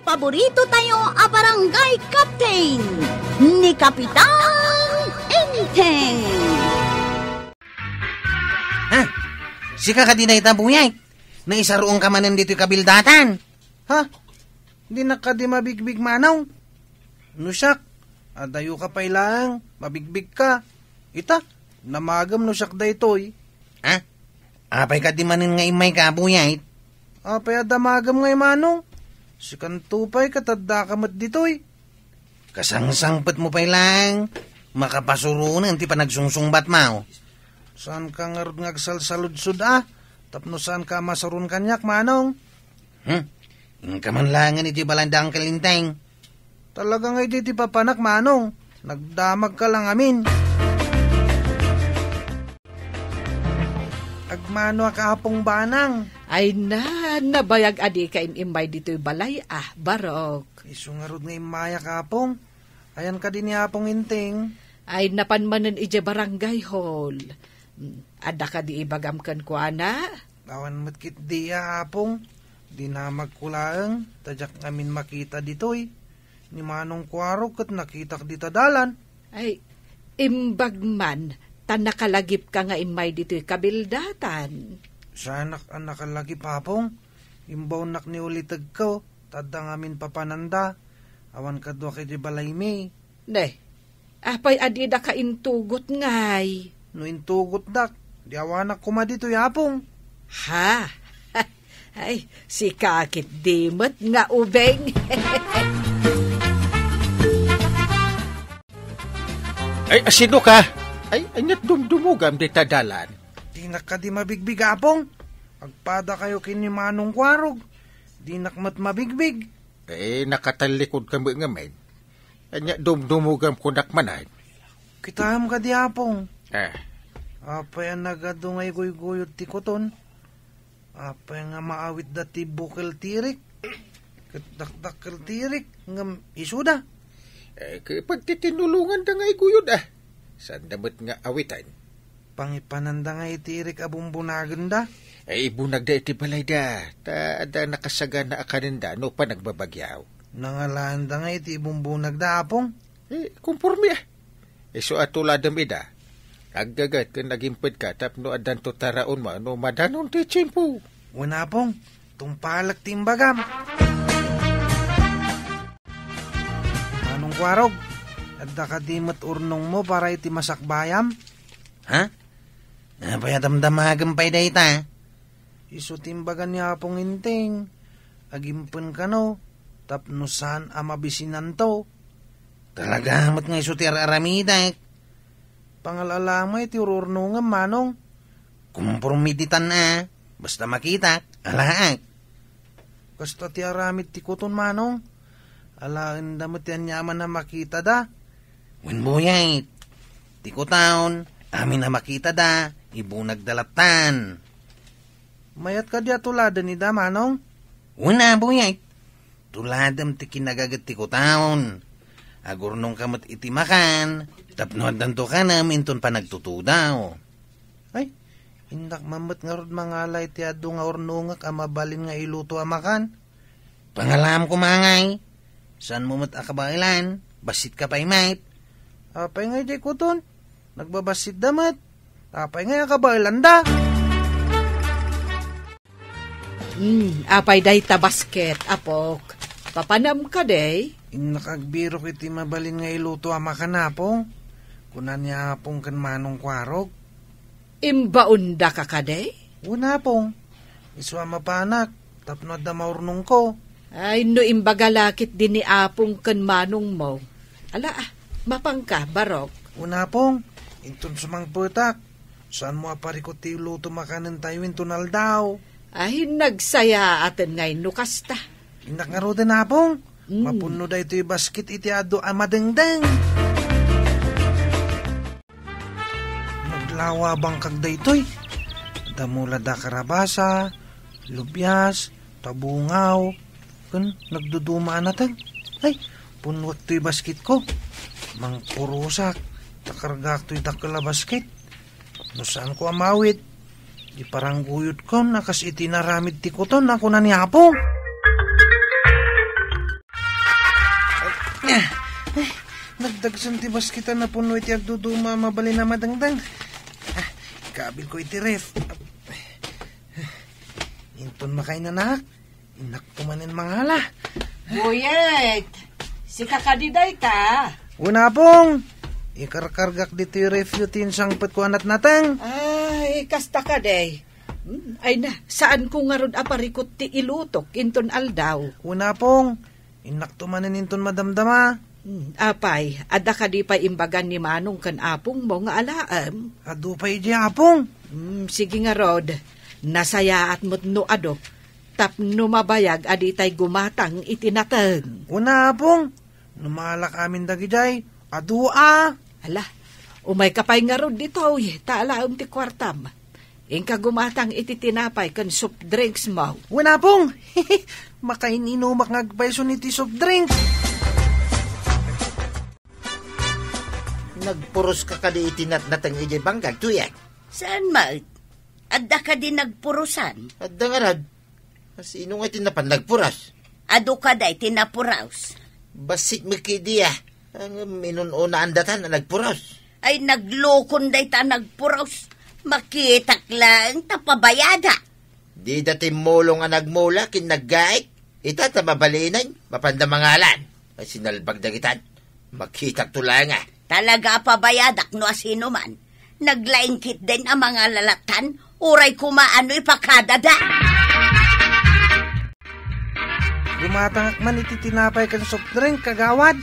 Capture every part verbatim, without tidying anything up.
Paborito tayo a barangay captain, ni Kapitan Enteng. Ha? Sika kadi dayta, Buyay? Naisaruon ka manen ditoy kabildatan? Ha? Dinak kadi mabigbig, Manong? No siak, adayo ka pay laeng, mabigbig ka. Ita, damagem no siak daytoy. Ha? Apay kadi manen nga immay ka, Buyay? Apay a damagem ngay, Manong? Sikanto pay ket addaka met ditoy. Kasangsangpetmo pay laeng, makapasuronen ti panagsungsungbatmo. Saanka ngarud nga agsalsaludsod a, tapno saanka a masaron kaniak, Manong? Hmm? Inka man laengen iti balay da Uncle Enteng. Talaga nga idi ti papanak, Manong. Nagdamagka lang amin. Agmanoak, Apong Banang. Ay na, nabayag a dika im-immay ditoy balay, ah, Barok. Isu ngarud nga immayak, Apong. Ayan kadi ni Apong Enteng? Ay, napan manen idiay barangay hall. Mm, adda kadi ibagam kenkuana? Awan met ketdi a, Apong. Dinamagko laeng, ta diak ngamin makita ditoy. Ni Manong Kuarog ket nakitak dita dalan. Ay, imbag man, ta nakalagipka nga immay ditoy kabildatan. Saanak a nakalagip, Apong. Imbaonnak ni ulitegko, ta adda ngamin papananda. Awan kaduak iti balaymi. Ne, apay a didaka intugot ngay? No intugotdak, di awanak koma ditoy, Apong. Ha? Ay, sika ketdi met nga ubing. Ay, asino ka? Ay, ania't dumdumogam dita dalan? Dinak kadi mabigbig, Apong. Agpadakayo ken ni Manong Kuarog. Dinak met mabigbig. Eh, nakatallikod ka met ngamin. Ania, dumdumogam kunak manen. Kitaem kadi, Apong. Ah. Apay a nagadu nga iguyguyod ti kuton? Apay nga maawitda ti bukel ti irik? Ket dakdakkel ti irik, ngem isuda. Eh, ket pagtitinulonganda nga iguyod, ah. Saanda met nga awiten. Pangipananda nga iti irik a bumbunagenda? Ay, ibunagda iti balayda, ta adda nakasagana a kanenda no panagbabagyaw. Nangalaanda nga iti ibumbunagda, Apong? Eh, kumpormi, ah. Isu a tuladem ida. Aggaget ken agimpedka tapno addanto taraonmo no madanon ti tiempo. Wen, Apong, tungpalek ti imbagam. Manong Kuarog, adda kadi met urnongmo para iti masakbayam? Ha? Apay a damdamagem pay dayta? Isu ti imbaga ni Apong Enteng, agimpen kano, tapno saan a mabisinanto. Talaga met nga isu ti ar-aramidek. Pangal-alamay ti ur-urnongem, Manong. Kumpormi ditan a, basta makitak, alaek. Kasta ti aramid ti kuton, Manong. Alaenda met ti aniaman a makitada. Wen, Buyay. Ti kuton, amin a makitada, ibunagda lattan. Mayat kadi a tuladen ida, Manong? Wen a, Buyay. Tuladem ti kinagaget ti kuton. Agurnongka met iti makan, tapno addanto kanem inton panagtutudaw. Ay, innak man met ngarud mangala iti adu nga urnongek a mabalin nga iluto a makan. Pangalam koma ngay. Saanmo met a kabaelan, bassitka pay met. Apay ngay diay kuton? Nagbabassitda met. Apay ngay a kabaelanda? Hmm, apay dayta basket, apok? Papanam kadi? Innak agbirok iti mabalin nga iluto a makan, Apong. Kuna ni Apong ken Manong Kuarog. Imbaondaka kadi? Wen, Apong. Isu a mapanak, tapno adda maurnongko. Ay, no imbaga la ketdi ni Apong ken Manongmo. Ala, ah, mapanka, Barok. Wen, Apong, inton sumangpetak, saanmo a parikut ti iluto makanentayo inton aldaw? Ay, nagsayaaten ngay no kasta. Innak ngaruden, Apong. Mm. Mapunno daytoy basket iti adu a madengdeng. Naglawabangkak daytoy. Adda mulada karabasa, lubias, tabungaw, ken nagduduma a nateg. Ay, punnuak toy basketko. Mangpurosak, ta kargaak toy dakkel a basket. No saanko a maawit, iparangguyodkon a kas iti naramid ti kuton a kuna ni Apo. Nagdagsen ti basket a napuno iti agduduma a mabalin a madengdeng. Ah, ikabilko iti ref. Inton makainanak, innakto manen mangala. Buyet! Sika kadi dayta? Wen, Apong! Ikarkargak ditoy refyo ti insangpetko a natnateng. Ay, kasta kadi. Hmm, ay na, saanko ngarud a parikut ti ilutok inton aldaw. Wen, Apong, innakto manen inton madamdama. Hmm, apay, adda kadi pay imbagan ni Manong ken Apongmo nga alaem? Adu pay idiay, Apong. Hmm, sige ngarud. Nasayaat met no adu. Tapno mabayag a ditay gumatang iti nateng. Kuna, Apong, no maalak amin dagidiay, adu a. Ala, umayka pay ngarud ditoy, ta alaem ti kuartam. Inka gumatang iti tinapay ken soft drinks mo. Wen, Apong, makain-inumak nga agpayson iti soft drink. Nagpuros ka kadi iti natnateng idiay bangkag, Tuyek? Saan met? Adda kadi nagpurosan? Adda ngarud. Sino nga iti napan nagpuros? Adu kadi ti napuros. Bassit met kadi a. Ang minun-unaan datan a nagpuros. Ay, naglukon dayta a nagpuros. Makitak laeng ta pabayada. Dida timmulong a nagmula ken naggaik. Ita ta mabalinen, mapanda mangalan. Ay, sinalbag dagitan. Makitak to laeng a. Talaga a pabayadak no asino man. Naglaing ketdin a mangalatan, uray koma no ipakadada. Gumatangak man iti tinapay ken soft drink, kagawad.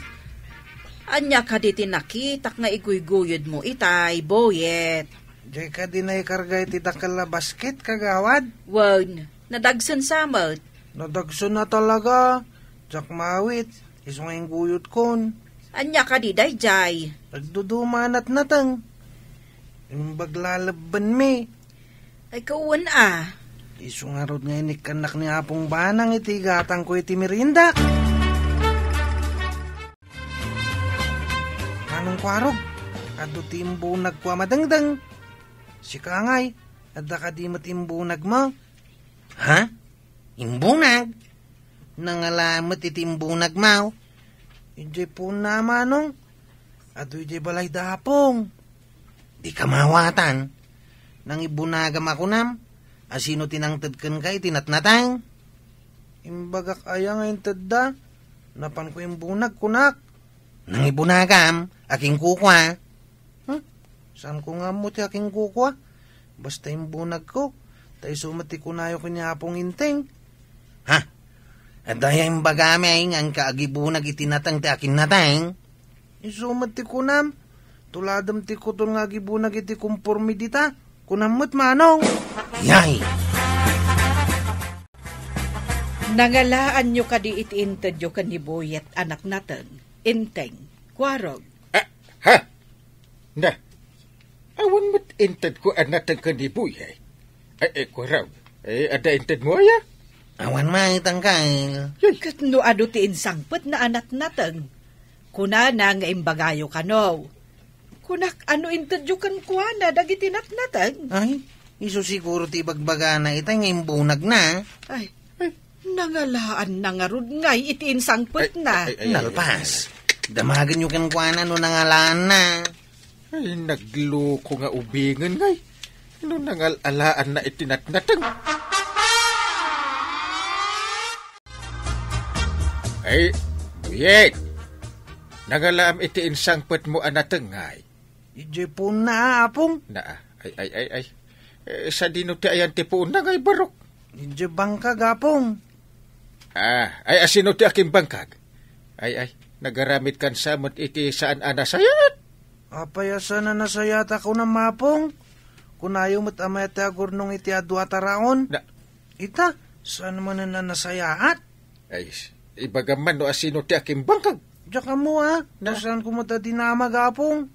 Ania kadi ti nakitak nga iguyguyod mo itay, Boyet? Diay kadi naikarga iti dakkel a basket, kagawad? Wen, nadagsen sa met. Nadagsen a talaga. Diak maawit, isu nga ingguyodkon. Ania kadi daydiay? Agduduma a natnateng. Imbag lalebbenmi. Ay, kawen a. Isu ngarud nga inikkannak ni Apong Banang iti gatangko iti meriendak. Manong Kuarog, adu ti imbunagko a madengdeng. Sika ngay, adda kadi met imbunagmo? Ha? Imbunag? Nangala met iti imbunagmo? Idiay puonna, Manong. Adu idiay balay da Apong. Dika maawatan. Nangibunagam a kunam, asino ti nangted kenka iti natnateng? Imbagak aya nga intedda? Napanko imbunag, kunak. Nangibunagam, a ken kukua. Huh? Saanko nga ammo ti a ken kukua? Basta imbunagko, ta isu met ti kunayo ken ni Apong Inteng. Ha? Adda aya imbagami nga inka agibunag iti nateng ti a ken nateng? Isu met ti kunam, tuladem ti kuton nga agibunag iti konporme dita. Kunam met, Manong. Yay! Nangalaanyo kadi iti intedyo ken ni Boyet a natnateng, Inteng, Kuarog? Ah, ha? Na, awan met intedko a nateng ken ni Boyet. Ay, ay, Kuarog, ay, adda intedmo aya? Awan met, Angkel. Yay. Ket no adu ti insangpetna a natnateng, kunana nga imbagayo kano. Kunak, ano intedyo kenkuana dagiti natnateng? Ay, isu siguro ti ibagbagana itay nga imbunagna. Ay, nangalaanna ngarud ngay iti insangpetna. Ay, ay, ay, ay, Nalpas. Damagenyo kenkuana no nangalaanna. Ay, nagluko nga ubingen ngay. No nangal-alaanna iti natnateng. Ay, Boyet. Nangalaam iti insangpetmo a nateng ngay. Idiay puonna, Apong. Naa, ay, ay, ay, ay. Eh, sadino ti ayan ti puonna ngay, barok? Idiay bangkag, Apong. Ah, ay, asino ti a ken bangkag? Ay, ay, nagaramidkan sa met iti saan a nasayaat? Apay a saan a nasayaat a kunam, Apong? Kunayo met a mayat ti agurnong iti adu a taraon. Na- Ita, saan manen a nasayaat? Ay, ibagam man no asino ti a ken bangkag. Diak ammo a, Na? Saan ko met a dinamag, Apong?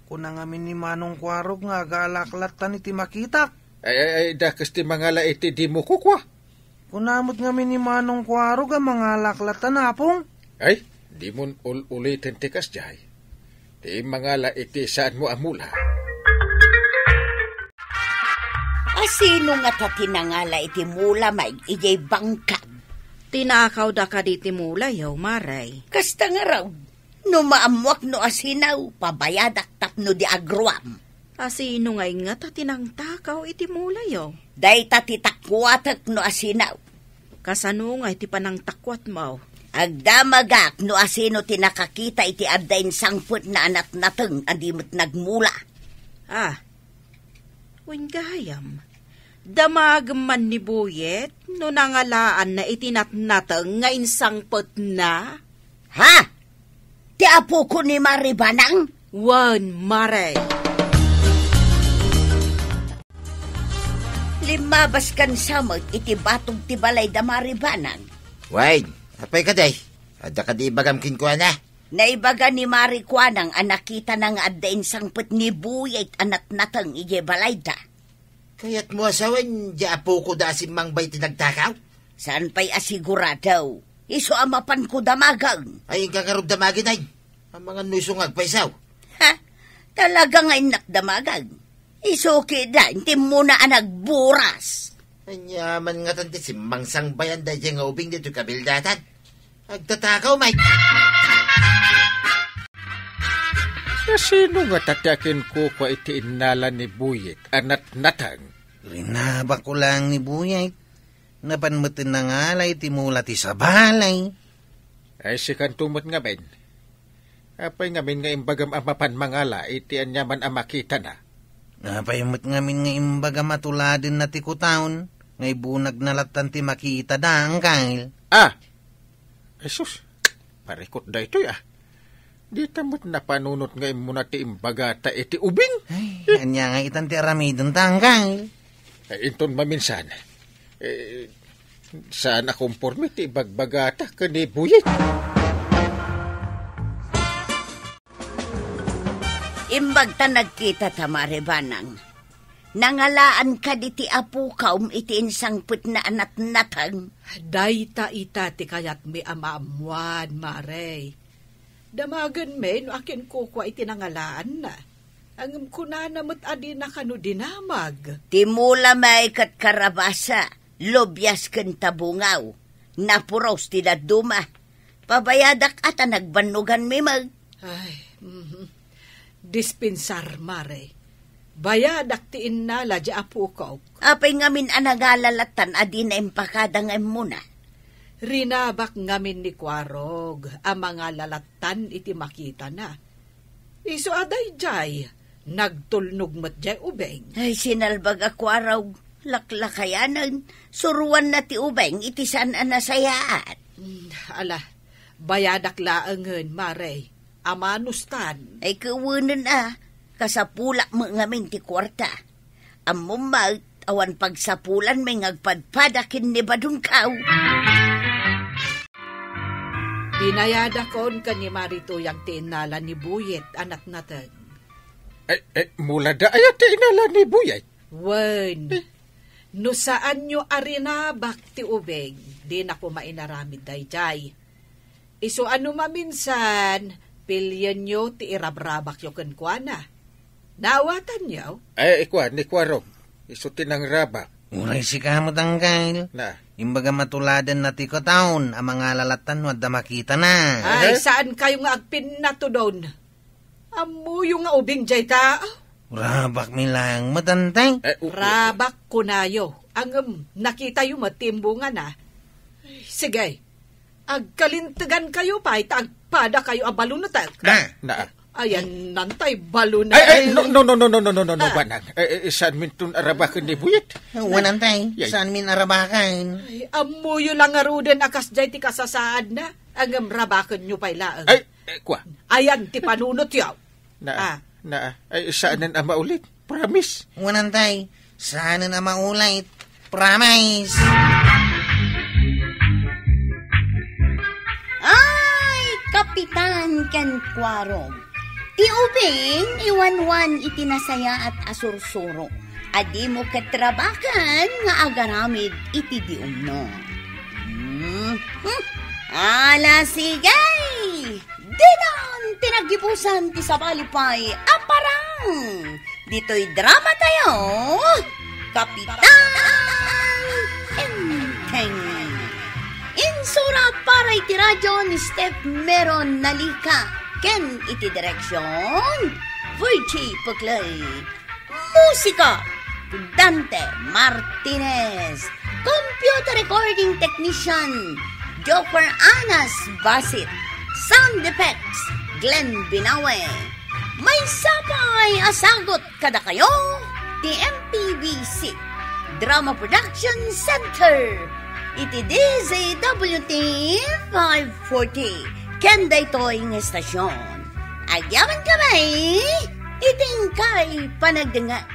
Kuna ngamin ni Manong Kuarog nga agalaklatan iti makitak. Ay, ay, ay, dakes ti mangala iti dimo kukua. Kuna met ngamin ni Manong Kuarog a mangalaklatan, Apong. Ay, dimon ul-uliten ti kasdiay. Ti mangala iti saanmo a mula. Asino ngata ti nangala iti mula, Mike, idiay bangkag? Tinakawda kadi ti mulayo, Mare? Kasta ngarud, no maammuak no asino, pabayadak tapno di agruam. Asino ngay ngata ti nangtakaw iti mulayo? Dayta ti takuatek no asino. Kasano ngay ti panangtakuatmo? Agdamagak no asino ti nakakita iti adda insangpetna a natnateng a di met nagmula. Ah, wen gayam, damagem man ni Buyet no nangalaanna iti natnateng nga insangpetna? Ha? Ti apoko ni Mari Banang? Wen, Mare. Limmabaskan sa met iti batog ti balay da Mari Banang. Wen, apay kadi? Adda kadi ibagam kenkuana? Naibaga ni Mari Kuanang a nakitana nga adda insangpet ni Buyet a natnateng idiay balayda. Kayatmo a sawen, di apoko da a simmangbay ti nagtakaw? Saan pay a sigurado. Isu a mapanko damagen. Ay, inka ngarud damagen, ay. Amangan no isu nga agpaisaw. Ha? Talaga nga innak damagen. Isu ketdin ti immuna a nagburas. Ania man ngatan ti simmangsangbayan daydiay nga ubing ditoy kabildatan? Agtatakaw, Mike. Kasino ngata ti akinkukua iti innala ni Buyet a natnateng? Rinabakko laeng ni Buyet. Napan met nangala iti mula ti sabali. Ay, sikanto met ngamin. Apay ngamin nga imbagam a mapan mangala iti aniaman a makitana? Apay met ngamin nga imbagam a tuladenna ti kutaon, nga ibunagna lattan ti makitada, Angkel? Ah! Jesus, parikut daytoy, ah. Dita met napanunot nga immuna ti imbagata iti ubing? Ay, ania nga itan ti aramidenta, Angkel? Ay, inton maminsan, eh, saan a komporme ti ibagbagata ken ni Buyet. Imbag ta nagkita ta, Mare Banang. Nangalaan kadi ti apokam iti insangpetna a natnateng? Dayta ita ti kayatmi a maammuan, Mare. Damagenmi no akinkukua iti nangalaanna. Ngem kunana met a dina kano dinamag. Ti mula met ket karabasa, lubias ken tabungaw. Napuros ti dadduma. Pabayadak a ta nagbannoganmi met. Ay, mhm. Dispensar, Mare. Bayadak ti innala di apokok. Apay ngamin a nangala lattan a dina impakada nga immuna? Rinabak ngamin ni Kuarog a mangala lattan iti makitana. Isu a daydiay, nagtulnog met diay ubing. Ay, sinalbag a Kuarog, laklakayanen, suruanna ti ubing iti saan a nasayaat. Mm, ala, bayadak laengen, Mare. Amanustan. Ay, kawenen a, kasapulak met ngamin ti kuarta. Ammom met, awan pagsapulanmi nga agpadpada ken ni Badungkaw. Binayadakon ken ni Mari Tuyang ti innala ni Buyet a natnateng. Eh, eh, mula da aya ti innala ni Buyet? Wen, eh, no saanyo a rinabak ti ubing, dina koma inaramid daydiay. Isu a no maminsan, pilienyo ti irabrabakyo kenkuana. Naawatanyo? Ay, ikua, ni Kuarog. Isu ti nangrabak. Uray sika met, Angkel. Na. Imbagam a tuladenna ti kutaon a mangala lattan no adda makitana. Ay, eh? Saankayo nga agpinnatudon? Ammoyo nga ubing dayta? Rabakmi laeng met, Antay. Eh, u-, u-, Rabak kunayo. Ngem, nakitayo met ti imbungana. Sige, agkalintegankayo pay ta agpadakayo a balunetek. Na, na. Ayan, nantay balon. Ay, ay, no, no, no, Ah. Banang. Eh, eh, saan minton arabaken ni Buyet? Wen, Antay. Yay. Saanmin arabaken? Ay, ammoyo la ngaruden a kasdiay ti kasasaadna. Ngem rabakenyo pay laeng. Ay, eh, kua. Ayan ti panunotyo. Na, Ah. na, ay, saanen a maulit. Promise. Wen, Antay, saanen a maulit. Promise. Ay, Kapitan ken Kuarog. Ti ubing, iwanwan iti nasayaat a sursuro. A dimo ket rabaken nga agaramid iti diumno. Hmm. Hmm. Ala, sige! Dinan ti naggibusan ti sabali pay a parang ditoy drama tayo, Kapitan Enteng. Para iti radio ni Steph Meron Nalika, ken iti direksyon, Virgie Puclay. Musika, Dante Martinez. Computer recording technician, Joker Anas Basit. Sound effects, Glenn Binawe. Maysa pay a sagut kadakayo ti M P B C Drama Production Center iti D Z W T five forty ken daytoy nga estasyon. Agyaman kami iti inkay panagdengngeg.